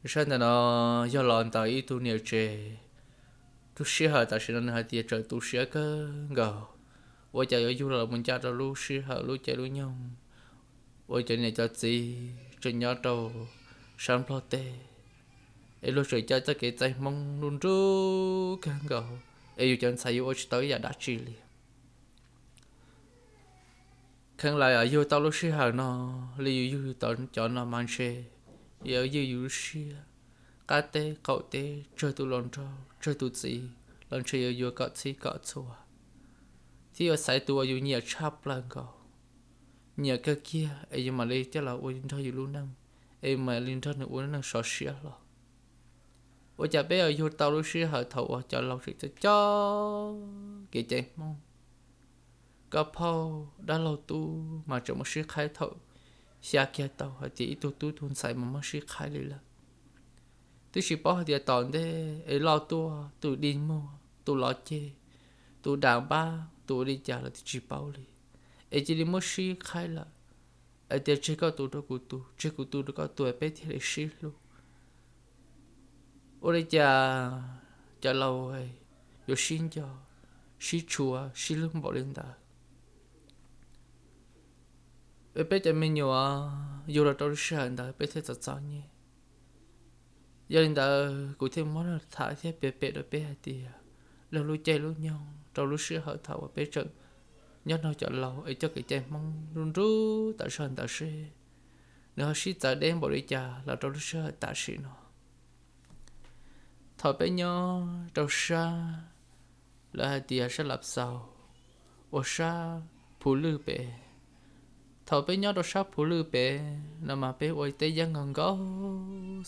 Zaj ntawm no yog los ntawm ib tug niam tsev, tus sij hawm tam sim no nws hais tias tseem tu siab kawg nkaus, ua cas yuav yug los mus ncaj rau lub sij hawm lub caij lub nyoog uas cov niam cov txiv tseem nyob rau sab Nplog teb, es luag tseem coj txoj kev txais Hmoob nruj nruj kawg nkaus, es yus cov ntxhais yuav ua tsis tau ib yam dab tsi li. Kheev lam yug tau lub sij hawm no li yus yug tau cov no mas ntshe yuav ywj yus lub siab, qab teb qaum teb, tsawg tus hluas nraug tsawg tus txiv los ntshe yuav yuav kom txhij kom txhua, thiab yuav xaiv tus uas yus nyiam tshaj plaws nkaus, nyiam kawg kiag es yus mam li coj los ua nrog yus lub neej, es yus mam li nrog nws ua lub neej sov siab hlo. Ua cas peb yuav yug tau lub sij hawm thaum uas cov laus tseem coj coj kev cai Hmoob, koj phauj dab laug tub mas tseem muab sib qhaib thaum xya kiag tau hais tias ib tug tub tug ntxhais mas muab sib qhaib li lawm. Twb tsis paub hais tias tom ntej es loj tuaj tus dig muag tus lov ceg, tus dam npab tus ua li cas los twb tsis paub li, es cia li muab sib qhaib lawm, hais tias tseg koj tus rau kuv tus, tseg kuv tus rau koj tus peb thiaj li sib hlub. Ua li cas cov laus yuav sib nco, sib tshua, sib hlub npaum li ntawd. Peb cov me nyuam yug los rau lub sij hawm ntawd peb thiaj txom txom nyem. Yog li ntawd kuv thiaj muab tham thiab piav pem rau peb hais tias, luag lub caij lub nyoog rau lub sij hawm thaum uas peb tseem nyob nrog cov laus es coj kev cai Hmoob nruj nruj tam sim ntawd seb nws ho sib txawv deb npaum li cas los rau lub sij hawm tam sim no. Thaum peb nyob rau sab, lawv hais tias sab Lav Xaus, ua sab Phu Lwj pem. Thaum peb nyob rau sab Phu Lwj pem no mas peb ua teb yeeb nkaus nkaus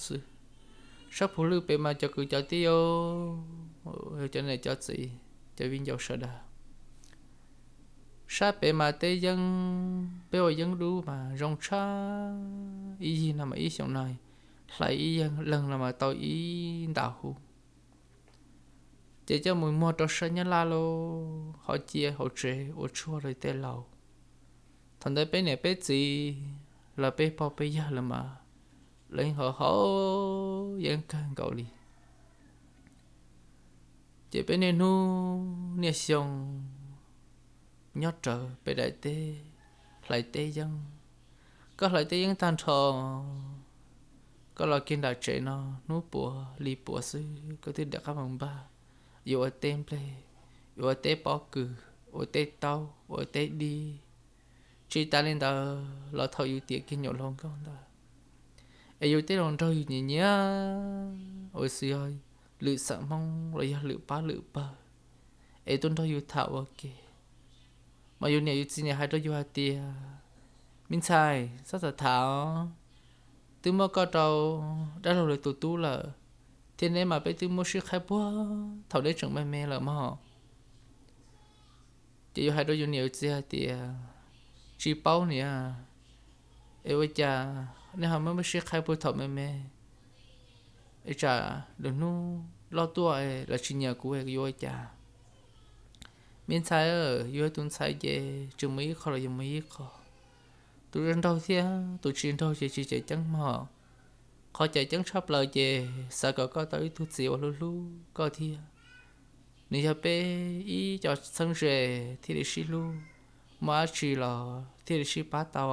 xwb. Sab Phu Lwj pem mas cov kwv cov tij, cov niam cov txiv, cov viv ncaus sawv daws, sab pem mas teb yeeb, peb ua yeeb dub mas zoo tshaj, ib yig no mas ib xyoos no hlais ib leeg no mas tau ib nta hub. Ces coj mus muag rau sab Nyab Laj lauj, ho cia hauv tsev ua tshuaj rau tej laus. Thaum ntawd peb niam peb txiv los peb pog peb yawg lawv mas lawv yeej haus haus yeeb kawg nkaus li. Ces peb niaj hnub niaj xyoo nyob rawv pem daim teb, hlais teb yeeb. Koj hlais teb yeeb tag nrho, koj los kiag nram tsev no hnub puav li puav xwb koj twb rov qab mus npaj yuav ua teb nplej, yuav ua teb pob kws, ua teb taub, ua teb dib. Tsis tas li ntawd los thaum yus tiam kiag nyuam hluas nkauj ntawd es yus tej hluas nraug yus nyiam nyiam ua xwb yog lwm xeem Hmoob los yog lwm pab lwm pawg es tuaj nrog yus tham ua ke, mas yus niam yus txiv niam hais rau yus hais tias, me ntxhais txhob tham tham os, twb muab koj rau dab laug lawv tus tub lawm, thiab neb mas peb twb muab sib qhaib puag thaum neb tseem me me lawm mog. Ces yus hais rau yus niam yus txiv hais tias, tsis paub niam, es ua cas nej ho muab sib qhaib puag thaum me me, es tsam lwm hnub loj tuaj los tsis nyiam kuv yuav ua cas? Me ntxhais, yus yog tus ntxhais ces tsis mus ib qho los yuav mus ib qho. Tus nraug thiab tus tsis nraug ces tsis cam ceeb mog. Qhov cam ceeb tshaj plaws ces xav kom koj tau ib tug txiv uas hlub hlub koj thiab. Nws yog peb ib co txheeb ze thiaj li sib hlub, muaj dab tsi los thiaj li sib pab tau.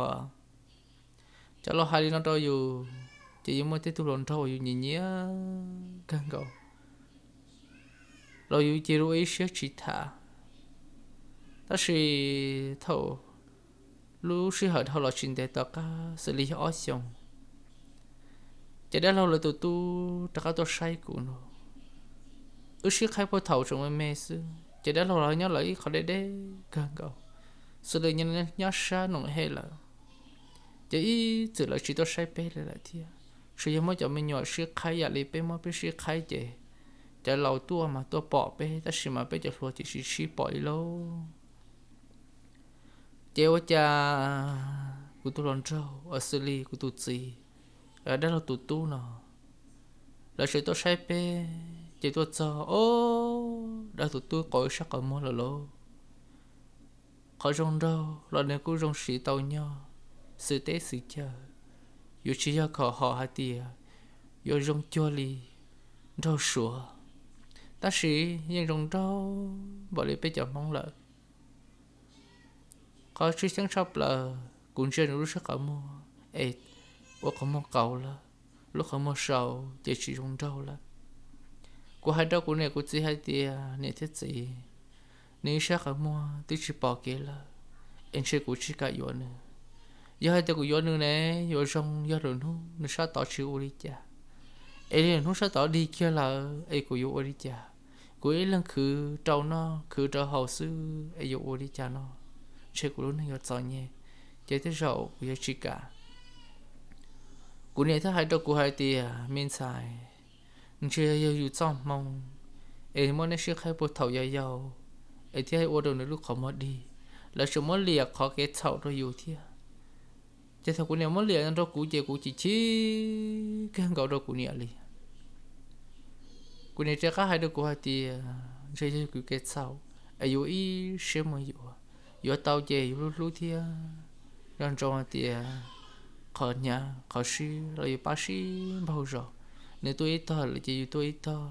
Cov laus hais li no rau yus ces yus muaj tej tug hluas nraug uas yus nyiam nyiam kawg nkaus los yus cia li ua ib siab tsis tham. Tab sis thaum lub sij hawm dhau los tsis ntev tom qab xws li yog ob xyoos, ces dab laug lawv tus tub rov qab tuaj saib kuv no. Wb sib qhaib puag thaum tseem me me xwb ces dab laug los nyob lawv ib qho deb deb kawg nkaus, xws li nyob sab Noom Hej lawm. Ces ib txwm lawv tsis tuaj saib peb li lawm thiab, tsuas yog muab cov me nyuam sib qhaib yam li peb muab peb sib qhaib ces cov laus tuaj mas tuaj pom peb tab sis mas peb cov hluas ces tsis sib pom li lauj. Ces ua cas kuv tus hluas nraug uas xws li kuv tus txiv, dab laug tus tub no, lawv tseem tuaj saib peb ces tuaj txog, o, dab laug tus tub qau sab qhov muag lawm lauj. Qhov zoo nraug los nws kuj zoo siv tau nyob xwm teb xwm chaw, yuav tsis yog khom hom hais tias pib zoo cuag li nraug suav, tab sis yeej zoo nraug npaum li peb cov Hmoob lawm. Qhov tshwj xeeb tshaj plaws kuv ntsia nws lub sab qhov muag es ua qhov muag qauv lawm, lub qhov muag sau ces tsis zoo nraug lawm. Kuv hais rau kuv niam kuv txiv hais tias, niam thiab txiv, nws ib sab qhov muag twb tsis pom kev lawm, es ntshe kuv tsis kam yuav nws. Yog hais tias kuv yuav nws ne, yuav zoo yog lwm hnub nws sab tod tsis ua li cas, es lwm hnub sab tod dig kiag lawm es kuv yuav ua li cas? Kuv ib leeg khwv rau noj khwv rau haus xwb es yuav ua li cas no? Ntshe kuv lub neej yuav txom nyem, ces tej zaum kuv yuav tsis kam. Kuv niam thiaj hais rau kuv hais tias, me ntxhais, ntshe yog yus txoj hmoo es muab neb sib qhaib puag thaum yau yau es thiaj ua rau nws lub qhov muag dig, lawv tseem muab liam qhov kev txhaum rau yus thiab. Ces thaum kuv niam muab liam no rau kuv ces kuv chim chim kawg nkaus rau kuv niam li. Kuv niam rov qab hais rau kuv hais tias, ntshe yog kuv kev txhaum es yuav ib siab mus yuav, yuav tau ces yus hlub hlub thiab nco ntsoov hais tias qhov hnyav qhov sib los yus pab sib npaug zos, nws tuaj ib tog lawm ces yus tuaj ib tog,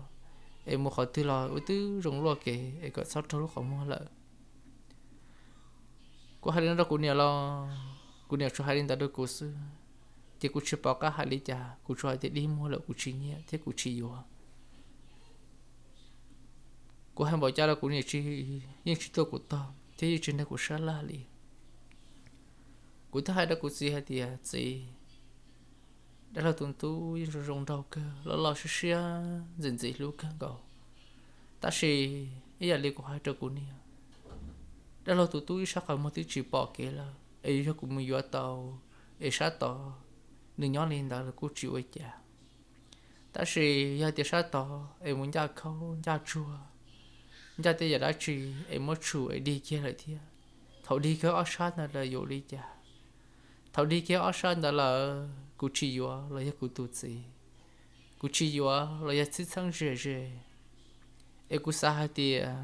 es mus qhov twg los ua twb zoo luaj kev es kom txhob raug lub qhov muag lawm. Kuv hais li no rau kuv niam los kuv niam tsuas hais li ntawd rau kuv xwb, ces kuv tsis pom qab hais li cas, kuv tsuas hais tias dig muag lawm kuv tsis nyiam thiab kuv tsis yuav. Kuv hais npaum cas los kuv niam tsis, yeej tsis tuaj kuv tog thiab yeej tsis nrog kuv sab laj li. Kuv thiaj hais rau kuv txiv hais tias, txiv, dab laug tus tub yeej zoo zoo nraug kawg, loj loj siab siab ntxim ntxim hlub kawg nkaus, tab sis ib yam li kuv hais rau kuv niam, dab laug tus tub ib sab qhov muag twb tsis pom kev lawm, es yog kuv mus yuav tau es sab tod nws nyob li ntawd los kuj tsis ua cas. Tab sis yog tias sab tod es mus ncaj khaub ncaj tsuag, ncaj tej yam dab tsi es muab tshum es dig kiag lawm thiab, thaum dig kiag ob sab ntawd lawm yuav li cas? Thaum dig kiag ob sab ntawd lawm kuv tsis yuav los yog kuv tus txiv, kuv tsis yuav los yog txhib txheeb ze ze, es kuv xav hais tias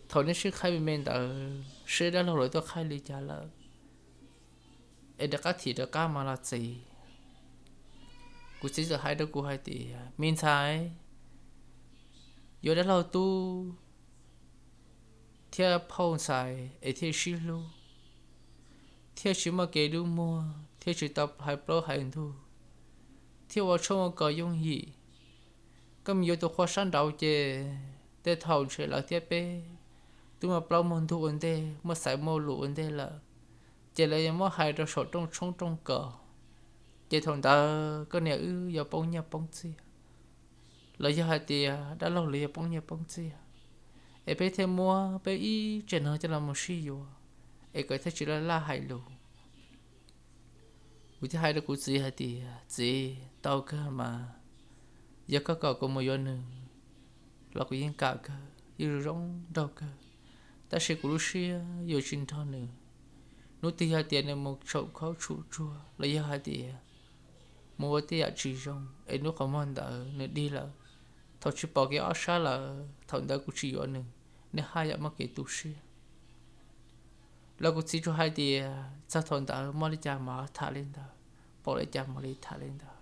thaum neb sib qhaib me me ntawd seb dab laug lawv tuaj qhaib li cas lawm, es rov qab thim rov qab mas los txiv. Kuv txiv txawm hais rau kuv hais tias, me ntxhais, yuav dab laug tub thiab phauj ntxhais es thiaj sib hlub, thiaj tsis muaj kev dub muag, thiaj tsis tau hais plaub hais ntug, thiaj ua tshoob ua kos yooj yim. Koj mus yuav tus qhua sab nraud ces tej thaum ntshe lawv thiab peb twb muaj plaub muaj ntug ua ntej, muaj xaiv muaj lus ua ntej lawm, ces lawv yuav muab hais rau saum rooj tshoob rooj kos, ces thaum ntawd koj niam wb yuav poob nyiaj poob txiaj, los yog hais tias dab laug lawv yuav poob nyiaj poob txiaj, es peb thiaj muab peb ib tsev no coj los mus sib yuav, es kom thiaj tsis laj laj hais lus. Kuv thiaj hais rau kuv txiv hais tias, txiv, tau kawg mas, yog koj kom kuv mus yuav nws los kuv yeej kam kawg, yeej zoo zoo nraug kawg, tab sis kuv lub siab yuav tsis nrog nws. Hnub twg yog tias nws mus tshum khaub tshum tsuag los yog hais tias mus ua tej yam tsis zoo es lub qhov muag ntawd nws dig lawm, thaum tsis pom kev ob sab lawm, thaum ntawd kuv tsis yuav nws, nej haj yam muaj kev tu siab. Los kuv txiv tsuas hais tias txog thaum ntawd muaj li cas mas tham li ntawd, pom li cas mam li tham li ntawd.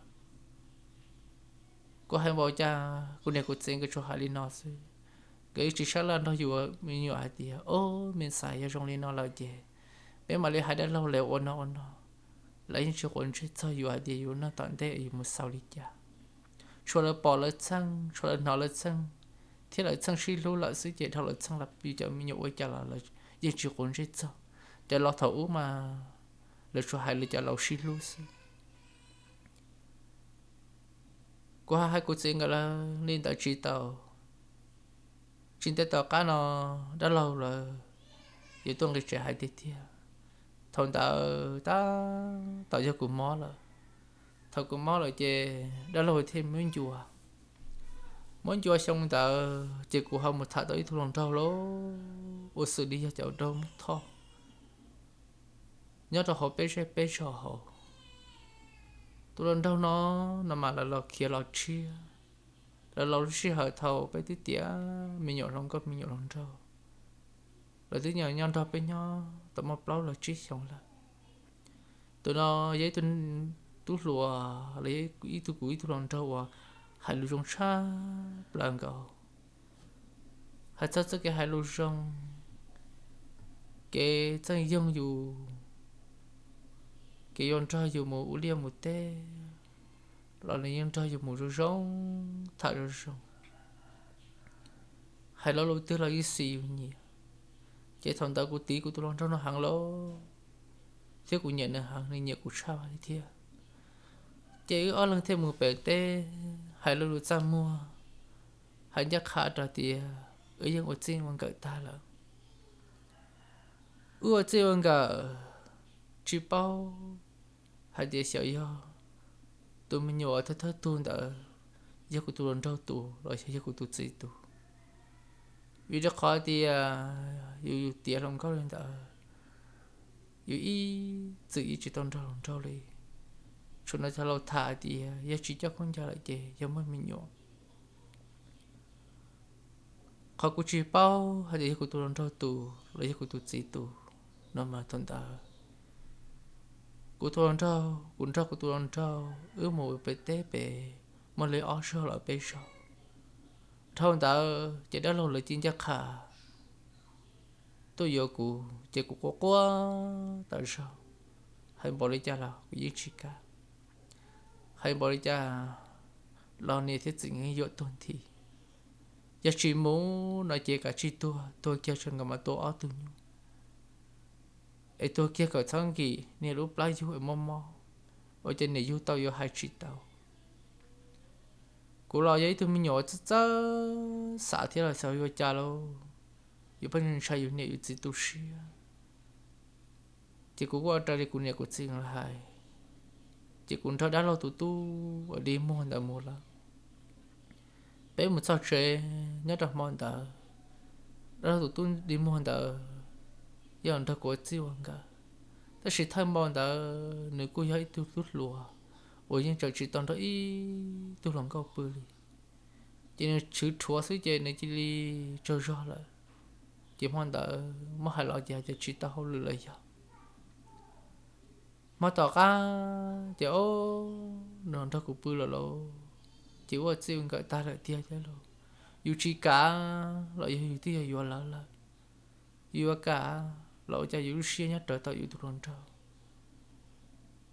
Kuv hais npaum cas kuv niam kuv txiv nkawd tsuas hais li no xwb, nkawd yeej tsis sab laj nrog yus me nyuam hais tias, o, me ntxhais, yog zoo li no lawm ces peb mam li hais dab laug lawv ua no ua no. Lawv yeej tsis quav ntsej txog yus hais tias yus noj tom ntej yus mus xaus li cas. Tshuav lawv pom lawv txheej, tshuav lawv hnov lawv txheej, thiab lawv txheej sib hlub lawm xwb ces dhau lawv txheej los yus cov me nyuam ua cas los lawv yeej tsis quav ntsej txog. Cov laus thaum ub mas lawv tsuas hais li cov laus sib hlub xwb. Kuv hais kuv txiv nkawd lawv li ntawd tsis tau, tsis ntev tom qab no dab laug lawv yuav tuaj nqis tsev hais tiag tiag. Thaum ntawd tab tom yog kuv mob lawm. Thaum kuv mob lawm ces dab laug thiaj muab ncua. Muab ncua xyoo ntawd ces kuv ho mus tham tau ib tug hluas nraug lauj, ua xws li yog cov nraug Hmoob Thoj nyob rau hauv peb zej peb zos hauv. Tus hluas nraug no, no mas lawv los khiav los tshiab, lawv los lub sij hawm thaum peb twb tiav me nyuam hluas nkauj me nyuam hluas nraug, lawv twb nyob nrog peb nyob tau muaj plaub los tsib xyoos lawm. Tus no yog ib tug tub hluas los yog ib tug kuv ib tug hluas nraug uas hais lus zoo tshaj plaws nkaus. Hais txog txoj kev hais lus zoo, kev txeej yoog yus, kev yuav nrog yus mus ua liaj mus teb los nws yeej nrog yus mus zoo zoo, tham zoo zoo, hais lo lus twg los yeej xis yus nyiam. Ces thaum ntawd kuv tiv kuv tus hluas nraug no heev lawm, thiab kuv nyiam nws heev, nws nyiam kuv tshaj li thiab. Ces wb ob leeg thiaj mus pem teb, hais lo lus txaj muag, hais ncaj qha rau tias wb yeej ua txij ua nkawm tag lawm. Wb ua txij ua nkawm, tsis paub hais tias xyov yog tus me nyuam thawj thawj tug ntawd yog kuv tus hluas nraug tus los yog yog kuv tus txiv tus. Vim rau qhov tias yus yus tiav hluas nkauj li ntawd, yus ib txwm yeej tsis tau nrog hluas nraug li. Tsuas hnov cov laus tham tias yog tsis coj khaub ncaws lawm ces yog muaj me nyuam. Qhov kuv tsis paub hais tias yog kuv tus hluas nraug tus los yog kuv tus txiv tus no mas thaum ntawd kuv tus hluas nraug, kuv nrog kuv tus hluas nraug wb mus pem teb pem, muaj li ob zaug los peb zaug. Dhau ntawd ces dab laug lawv cia ncaj qha tuaj yuav kuv ces kuv quaj quaj tas zog. Hais npaum li cas los kuv yeej tsis kam, hais npaum li cas los niam thiab txiv yuav tuag nthi. Yog tsis mus no ces kav tsij tuag, tuag kiag tso nkawd mam tuaj ob tug nyuj. Es tuag kiag kom txhob nkim niam lub plab yug es mob mob, ua cas niam yug tau yuav hais tsis tau. Kuv los yog ib tug me nyuam txawj txawj xav thiab los xav yuav cas lauj, yus pheej ntshai yus niam yus txiv tu siab. Ces kuv kuj ua raws li kuv niam kuv txiv lawv hais, ces kuv nrog dab laug tus tub uas dig muag ntawd mus lawm. Peb mus txog tsev nyob rau hmo ntawd, dab laug tus tub dig muag ntawd yog nrog kuv ua txij ua nkawm, tab sis thawj npaum ntawd nws kuj yog ib tug tub hluas uas yeej tseem tsis tau nrog ib tug hluas nkauj pw li. Ces nws tshwv rhuav xwb ces nws cia li tsaug zog lawm. Ces hmo ntawd muab hais los ces hais tias tsis tau hauj lwm los yog. Hmo tom qab ces o, nws nrog kuv pw lawm lauj, ces ua txij ua nkawm tag lawm tiag thiab lauj. Yus tsis kam los yog yus twb yog yuav lawv lawm, yus yuav kam los ua cas yus lub siab nyob rawv tau yus tus hluas nraug.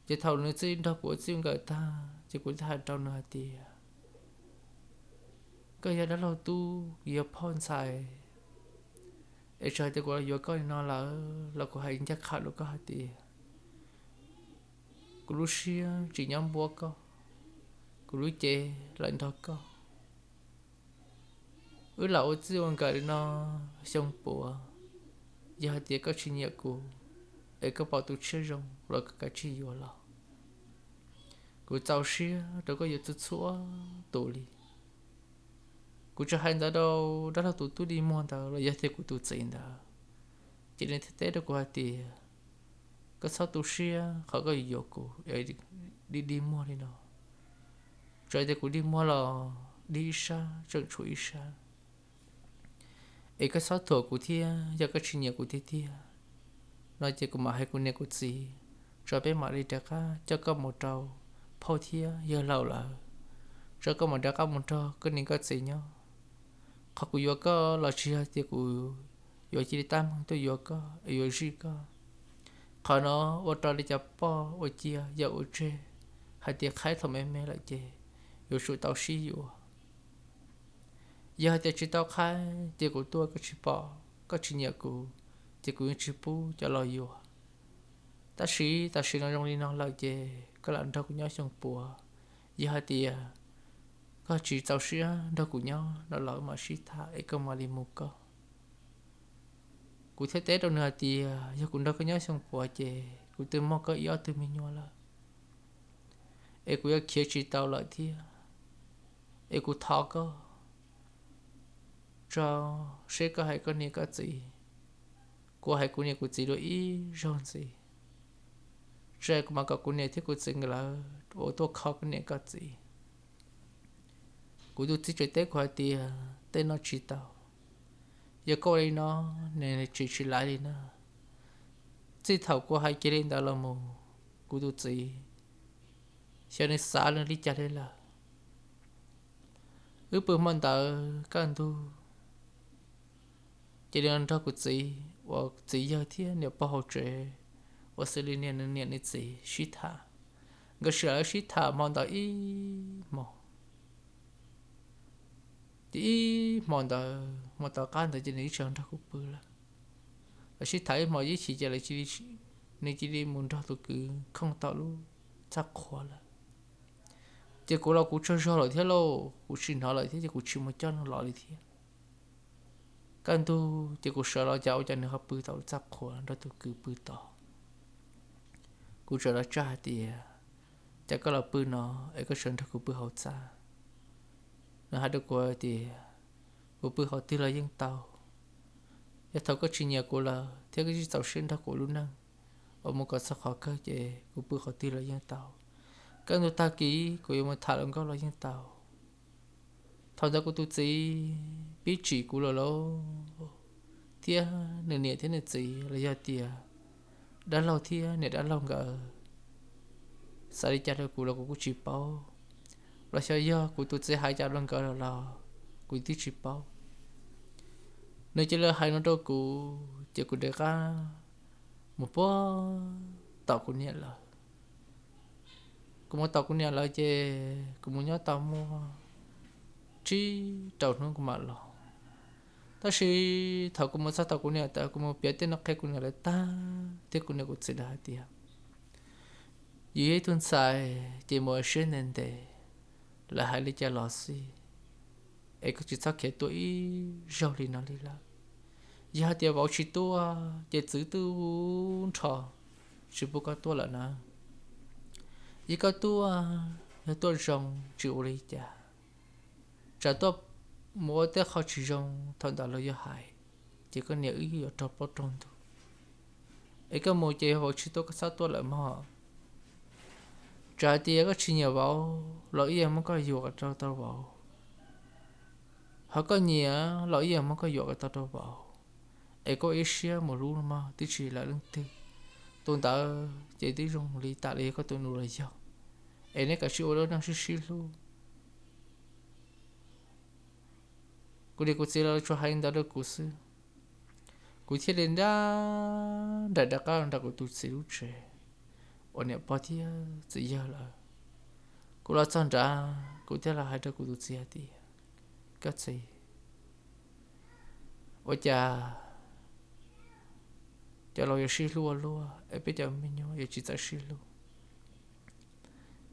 Ces thaum nws txij nrog kuv ua txij ua nkawm tag ces kuv thiaj hais rau nws hais tias, koj yog dab laug tub, yog phauj ntxhais, es txawm hais tias kuv los yuav koj li no lawm los kuv hais ncaj qha rau koj hais tias kuv lub siab tsis nyob npuab koj, kuv lub cev lawm nrog koj. Wb lam ua txij ua nkawm li no xyoo puav, yog hais tias koj tsis nyiam kuv, es koj pom tus tshiab zoo los koj kav tsij yuav los. Kuv txaus siab rau koj yuav txhua txhua tus li. Kuv tseem hais ntawd rau dab laug tus tub dig muag ntawd los yog tias kuv tus txiv ntawd, ces nws thiaj teb rau kuv hais tias, koj txhob tu siab qhov koj yuav yuav kuv, dig dig muag li no. Txawm tias kuv dig muag los dig ib sab tseem tshuav ib sab, es koj txhob thuam kuv thiab, yog koj tsis nyiam kuv tiag tiag no ces kuv mam hais kuv niam kuv txiv, tso peb mam li rov qab coj koj mus rau phauj thiab yawg laus lawm, tso koj mam rov qab mus nrog koj niam koj txiv nyob. Qhov kuv yuav koj los tsis yog tias kuv yuav cia li tab meeg tuaj yuav koj es yuav zij koj. Qhov no ua raws li cov poj ua cia yawm ua tseg hais tias qhaib thaum me me lawm ces yuav tsum tau sib yuav. Yog hais tias tsis tau qhaib ces kuv tuaj koj tsis pom, koj tsis nyiam kuv, ces kuv yeej tsis pub cov laus yuav. Tab sis tam sim no zoo li no lawm ces koj lam nrog kuv nyob xyoo puav. Yog hais tias koj tsis txaus siab nrog kuv nyob no los mam sib tham es koj mam li mus koj. Kuv thiaj teb rau nws hais tias, yog kuv nrog koj nyob xyoo puav ces kuv twb muaj koj ib ob tug me nyuam lawm, es kuv yuav khiav tsis tau lawm thiab. Es kuv thov koj, tso seb koj hais koj niam koj txiv, kuv hais kuv niam kuv txiv dua ib zaug ntxiv, tso kuv mam kom kuv niam thiab kuv txiv nkawd lawv ua tuaj kho koj niam koj txiv. Kuv tus txiv tseem teb kuv hais tias, tej no tsis tau, yog koj ua li no, nws tsis tsis laiv li na. Txij thaum kuv hais kiag li ntawd los mus, kuv tus txiv xyov nws xav li cas li lawm. Wb pw hmo ntawd kaj ntug, ces nws nrog kuv txiv uas txiv yawg thiab niam pog hauv tsev uas xws li niam nws niam nws txiv sib tham. Nkawd sawv daws sib tham hmo ntawd ib hmos, ces ib hmos ntawd hmo tom qab ntawd ces nws ib txhia nrog kuv pw lawm. Lawv sib tham ib hmos ib chim ces nws cia li mus nrog tus kwv khooj tom lub txaj qhua lawm. Ces kuv los kuv tsaug zog lawm thiab lauj, kuv tsis hnov lawm thiab ces kuv tsis mus coj nws los li thiab. Kaj ntug ces kuv sawv los cas ua cas nws ho pw tom lub txaj qhua nrog tus kwv pw tod. Kuv txawm los tsa hais tias, cas koj los pw no es koj tseem nrog kuv pw hauv txaj? Nws hais rau kuv hais tias, kuv pw qhov twg los yeej tau, yog thaum koj tsis nyiam kuv lawm thiab koj tsis txaus siab nrog kuv lub neej uas mus kom txog qhov kawg ces kuv pw qhov twg los yeej tau. Kaj ntug tag kis kuv yuav mus tham hluas nkauj los yeej tau. Thaum ntawd kuv tus txiv pib tsim kuv lawm lauj, thiab nws niam thiab nws txiv los yog tias dab laug thiab niam dab laug nkawd xav li cas rau kuv los kuv kuj tsis paub, los xyov yog kuv tus txiv hais cas rau nkawd los kuv twb tsis paub. Nws cia li hais no rau kuv ces kuv rov qab mus puag tom kuv niam lawv. Kuv mus tom kuv niam lawv ces kuv mus nyob tau muaj tsib rau hnub kuv mam los. Tab sis thaum kuv mus txog tom kuv niam lawv, kuv mus piav tej no qhia kuv niam lawv tag thiab kuv niam kuv txiv lawv hais tias, yus yog ib tug ntxhais ces mus ua siab ntev ntev, lawv hais li cas los xij, es koj tsis txhob khiav tuaj ib zaug li no li lawm. Yog hais tias vauv tsis tuaj ces txwv twb nrho tsis pub koj tuaj lawm na. Yog koj tuaj, yog tuaj zoo tsis ua li cas, tsam tuaj mus ua tej qho tsis zoo thaum ntawd los yuav hais, ces koj niam wb yuav raug plaub raug ntug. Es koj mus ces yog vauv tsis tuaj koj txhob tuaj lawm mog. Tsam hais tias koj tsis nyiam vauv los ib yam muab koj yuam kom tau tau vauv, ho koj nyiam los ib yam muab koj yuam kom tau rau vauv. Es koj ib siab mus hlub mog, twb tsis lawv leej twg. Tus ntawd ces twb zoo li tas li yog koj tus nus los yog, es neb kav tsij ua lub neej sib sib hlub. Kuv niam kuv txiv lawv tsuas hais li ntawd rau kuv xwb, kuv thiaj li nrab nraim rov qab los nram kuv tus txiv lub tsev uas niam pog thiab txiv yawg lawm. Kuv los txog nrad kuv thiaj los hais rau kuv tus txiv hais tias, koj txiv, ua cas cov laus yuav sib hlub ua luaj es peb cov me nyuam yuav tsis txawj sib hlub?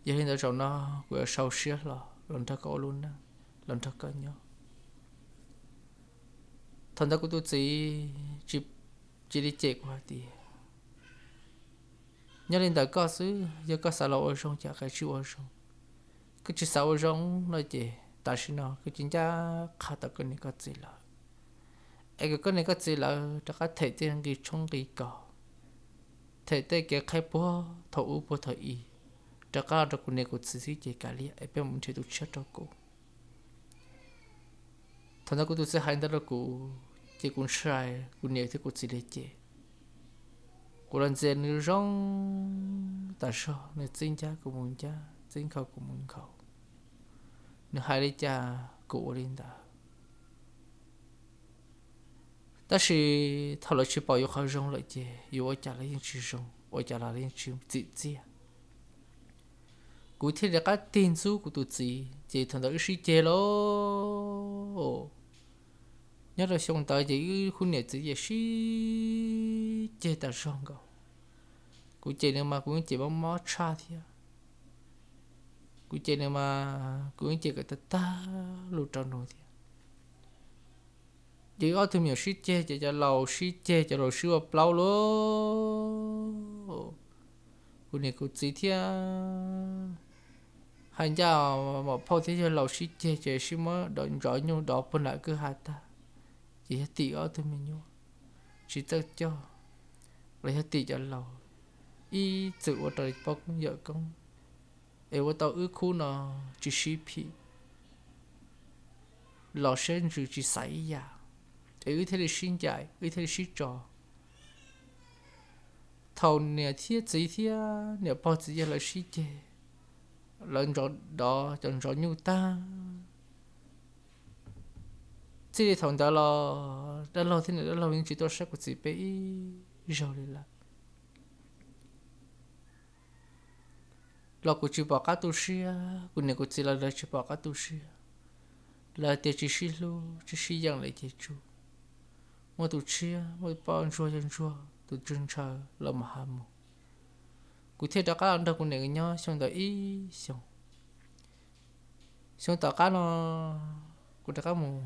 Yog li ntawd zaum no kuv yuav sau siab hlo los nrog koj ua lub neej, los nrog koj nyob. Thaum ntawd kuv tus txiv cia li cem kuv hais tias, nyob li ntawm koj xwb, yog koj xav los ua zoo ces kav tsij ua zoo. Koj tsis xav ua zoo no ces tam sim no koj cia li ncaj qha tau koj niam koj txiv lawv, es kom koj niam koj txiv lawv rov qab them tej nqi tshoob nqi kos, them tej kev qhaib puag thaum ub puag thaum i rov qab rau kuv niam kuv txiv xwb ces kav liam es peb mus nrhiav tus tshiab rau kuv. Thaum ntawd kuv tus txiv hais ntawd rau kuv ces kuv ntshai kuv niam thiab kuv txiv li ces kuv los ntxias nws zoo tas zog, nws txib ncaj kuv mus ncaj, txib nkhaus kuv mus nkhaus. Nws hais li cas kuv ua li ntawd. Tab sis thaum lawv tsis pom yus qhov zoo lawm ces yus ua cas los yeej tsis zoo, ua cas los yeej tsis tsim txiaj. Kuv thiaj li qab tig ntxub kuv tus txiv ces thaum ntawd wb sib ceg lauj. Nyob rau xyoo ntawd ces wb khub niam txiv ces sib ceg tas zog nkaus. Kuv cem nws mas kuv yeej cem mob mob tshaj thiab. Kuv cem nws mas kuv yeej cem kom tag tag lus rau nws thiab. Ces wb ob tug me nyuam sib ceg ces cov laus sib ceg, cov laus sib ua plaub lauj. Kuv niam kuv txiv thiab hais ncaj, muam phauj thiab yawg laus sib ceg ces sib muab ntsov nyuj dov puag nram kwj ha tag. Ces yog tim wb ob tug me nyuam tsis txawj coj, los yog tim cov laus ib txwm ua raws li poj koob yawm koob, es ua tau wb khub no tsis sib phim, los siab ntsws tsis xaiv ib yam, es wb thiaj li sib ncaim, wb thiaj li sib tso. Thaum niam thiab txiv thiab niam pog txiv yawg lawv sib ceg, lawv ntov cov ntov nyuj tag. Txij li thaum ntawd los dab laug thiab niam dab laug yeej tsis tuaj saib kuv txiv peb ib zaug li lawm. Los kuv tsis pom qab tu siab, kuv niam kuv txiv los lawv tsis pom qab tu siab. Lawv tias tsis sib hlub tsis sib yeem lawm ces tsum, muaj tus tshiab muaj poj ntsuag yog ntsuag, tus tswg ntshaw los mus hav mus. Kuv thiaj rov qab los nrog kuv niam nyob xyoo ntawd ib xyoos. Xyoo tom qab no kuv rov qab mus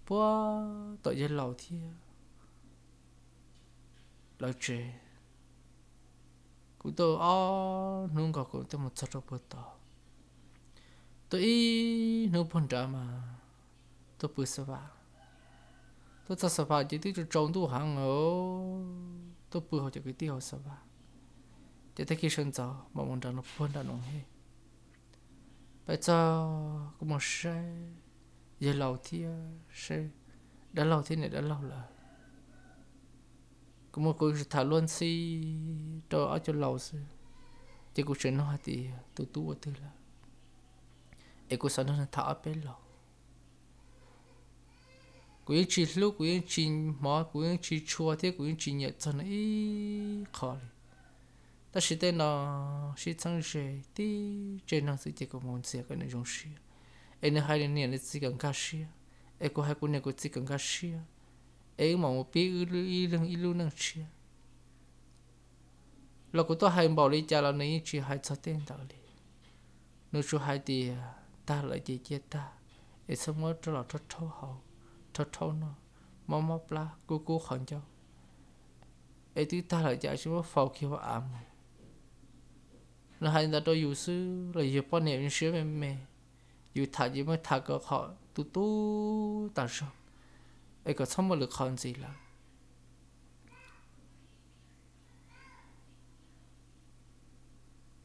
puag tom yawg laus thiab lawv tsev. Kuv tuaj ob hnub nkaus kuv tuaj mus txog rau puag tod. Tuaj ib hnub puag nrad mas tuaj pw xa vas. Tuaj txog xa vas ces twb tsaus ntuj heev, tuaj pw hauv cov kwv tij hauv xa vas. Ces tag kis sawv ntxov mam mus nram no puag nram no he. Peb txog kuv mus saib yawg laus thiab saib dab laug thiab niam dab laug lawm. Kuv mus kuv tham luag ntxhi rau ob co laus xwb, ces kuv tseem nug hais tias tus tub ua twg lawm, es kuv xav nrog nws tham ob peb los. Kuv yeej tsis hlub, kuv yeej tsis hmov, kuv yeej tsis tshua thiab kuv yeej tsis nyiam txog nws ib qho li. Tab sis tej no sib txheeb ze tib tse neeg xwb ces kuv mus ntxias kom nws zoo siab, es nws hais nws niam nws txiv kom nkag siab, es kuv hais kuv niam kuv txiv kom nkag siab, es wb mam mus pib ib leeg ib lub neej tshiab. Los kuv tuaj hais npaum li cas los nws yeej tsis hais txog tej ntawd li. Nws tsuas hais tias tag lawm ces cia tag, es txhob muab rov los rhau rhau haus, rhau rhau noj, mob mob plab, kub kub qhov ncauj, es twb tag lawm cas tsis muab faus kiag ua av mus. Nws hais ntawd rau yus xwb los yus poj niam siab me me, yus tham ces muab tham kom qhov tu tu tas zog, es kom txhob muaj lwm qhov ntxiv lawm.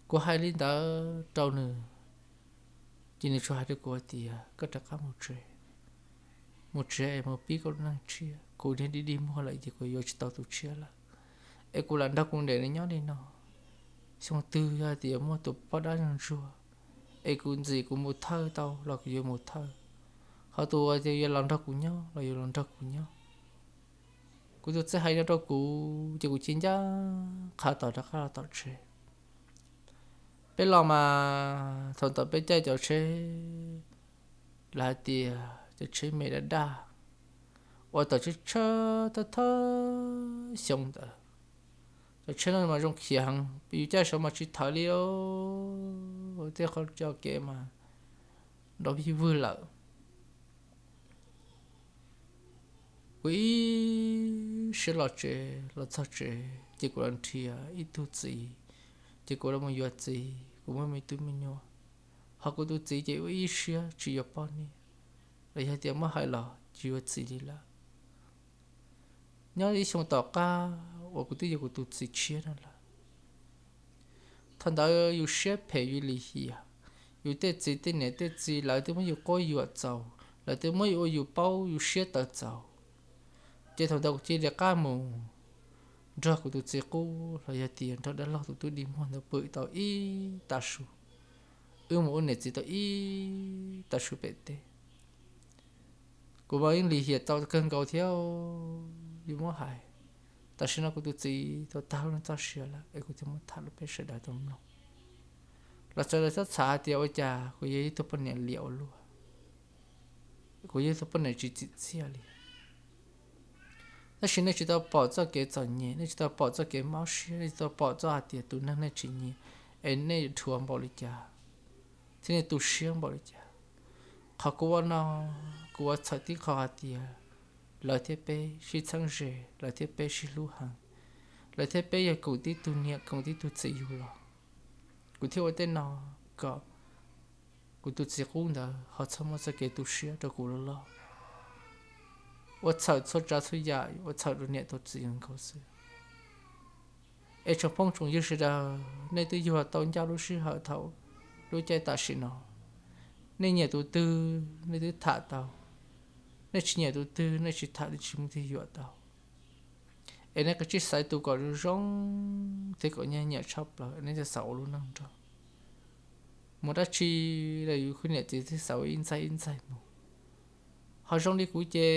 Kuv hais li ntawd rau nws, ces nws tsuas hais rau kuv hais tias koj rov qab mus tsev, mus tsev es mus pib koj lub neej tshiab. Kuv niag dig dig muag lawm ces kuv yuav tsis tau tus tshiab lawm, es kuv lam nrog kuv niam nyob li no. Xyoo twg yog tias muaj tus poj dab ntsuag ntsuag, es kuv ntxim kuv mus thawj tau los kuv yuav mus thawj, ho tus uas yuav los nrog kuv nyob los yuav los nrog kuv nyob. Kuv tus txiv hais no rau kuv ces kuv cia ncaj qha tos rov qab los tom tsev. Peb los mas thaum ntawd peb caij cov tsheb, lawv hais tias cov tsheb me daj daj, uas tawm tsheb tsheb thawj thawj xyoo ntawd. Cov tsheb no mas zoo khiav heev, yus caij saud mas tsis thawv li os, tej qhov coj kev mas nrov vig vwg lawm. Kuv ib siab los tsev, los txog tsev ces kuv los nrhiav ib tug txiv, ces kuv los mus yuav txiv, kuv muaj me tub me nyuam. Ho kuv tus txiv ces ua ib siab tsis yuav poj niam, los yog tias muab hais los tsis yuav txiv li lawm. Nyob ib xyoo tom qab uas kuv twb yuav kuv tus txiv tshiab no lawm, thaum ntawd yus siab phem yus lim hiam, yus tej txiv tej niam tej txiv lawv twb muab yus quab yuam txaus, lawv twb muab yus ua yus paub yus siab tawv txaus. Ces thaum ntawd kuv cia li qab mus nrog kuv tus txiv qub los yog tias nrog dab laug tus tub dig muag ntawd pw tau ib tav su, wb mus ua niam txiv tau ib tav su pem teb. Kuv mas yeej lim hiam tau kawg nkaus thiab, yus muab hais. Tam sim no kuv tus txiv tau tag lub neej txoj sia lawm es kuv thiaj muab tham rau peb sawv daws tau mloog, los sawv daws txhob xav hais tias ua cas kuv yog ib tug poj niam liam ua luaj, kuv yog ib tug poj niam tsis tsim txiaj li. Tab sis nej tsis tau pom txoj kev txom nyem, nej tsis tau pom txoj kev mob siab, nej tsis tau pom txoj hais tias tus neeg nej tsis nyiam es nej dhuav npaum li cas thiab nej tu siab npaum li cas. Qhov kuv ua no, kuv ua txhawm tib qho hais tias lawv thiab peb sib txheeb ze, lawv thiab peb sib hlub heev, lawv thiab peb yog koom tib tug niam koom tib tug txiv yug los. Kuv thiaj ua tej no kom kuv tus txiv qub ntawd ho txhob muaj txoj kev tu siab rau kuv loj loj. Ua txhawm txhua tsav txhua yam, ua txhawm rau niam tau txiv nkaus xwb. Es tsoom phooj tsoom ywg sawv daws, nej twb yug tau ncaj lub sij hawm thaum lub caij tam sim no, nej nyiam tus twg nej twb tham tau, nej tsis nyiam tus twg nej tsis tham, nej tsis muaj tus twg yuam tau. Es nej kav tsij xaiv tus kom zoo zoo thiab kom nyiam nyiam tshaj plaws es nej thiaj xav ua lub neej nrog. mus dab tsi los yus khwv niam txiv twb xav ua ib ntxaig ib ntxaig mus. Ho zoo li kuv ces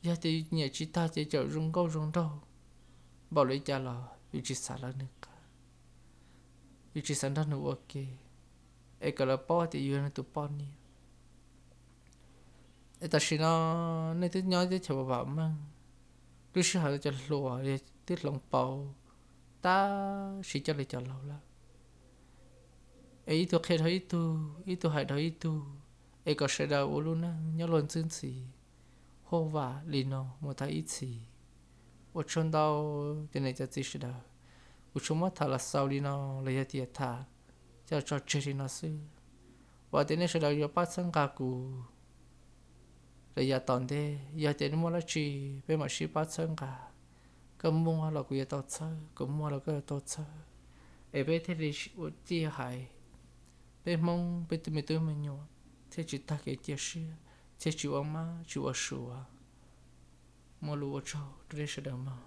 yog tias nyiam tsis tag ces cawm zoo nkauj zoo nraug npaum li cas los yus tsis xav lawv nws qab, yus tsis xav nrog nws ua ke, es kom lawv paub tias yus yog nws tus poj niam. Es tam sim no nej twb nyob teb chaws vam meej, lub sij hawm cov hluas twb hloov pauv tab sis coj li cov laus lawm. Es ib tug qhia rau ib tug, ib tug hais rau ib tug, es kom sawv daws ua lub neej nyob luag ntxwb ntxiv, huaj vam li no mus tag ib txhis. Ua tsaug ntau cov niam cov txiv sawv daws. Kuv tsuas muab tham los xaus li no los yog tias tham coj tso tseg li no xwb. Vam tias nej sawv daws yuav pab txhawb nqa kuv rau yav tom ntej. Yog tias nej muaj dab tsi peb mam sib pab txhawb nqa. Koj muaj los kuv yuav tau txhawb, kuv muaj los koj yuav tau txhawb, es peb thiaj li ua tij hais, peb Hmoob peb me tub me nyuam thiaj tsis tag kev cia siab, thiaj tsis ua mab tsis ua suav. Muaj lus ua tsaug rau nej sawv daws mog.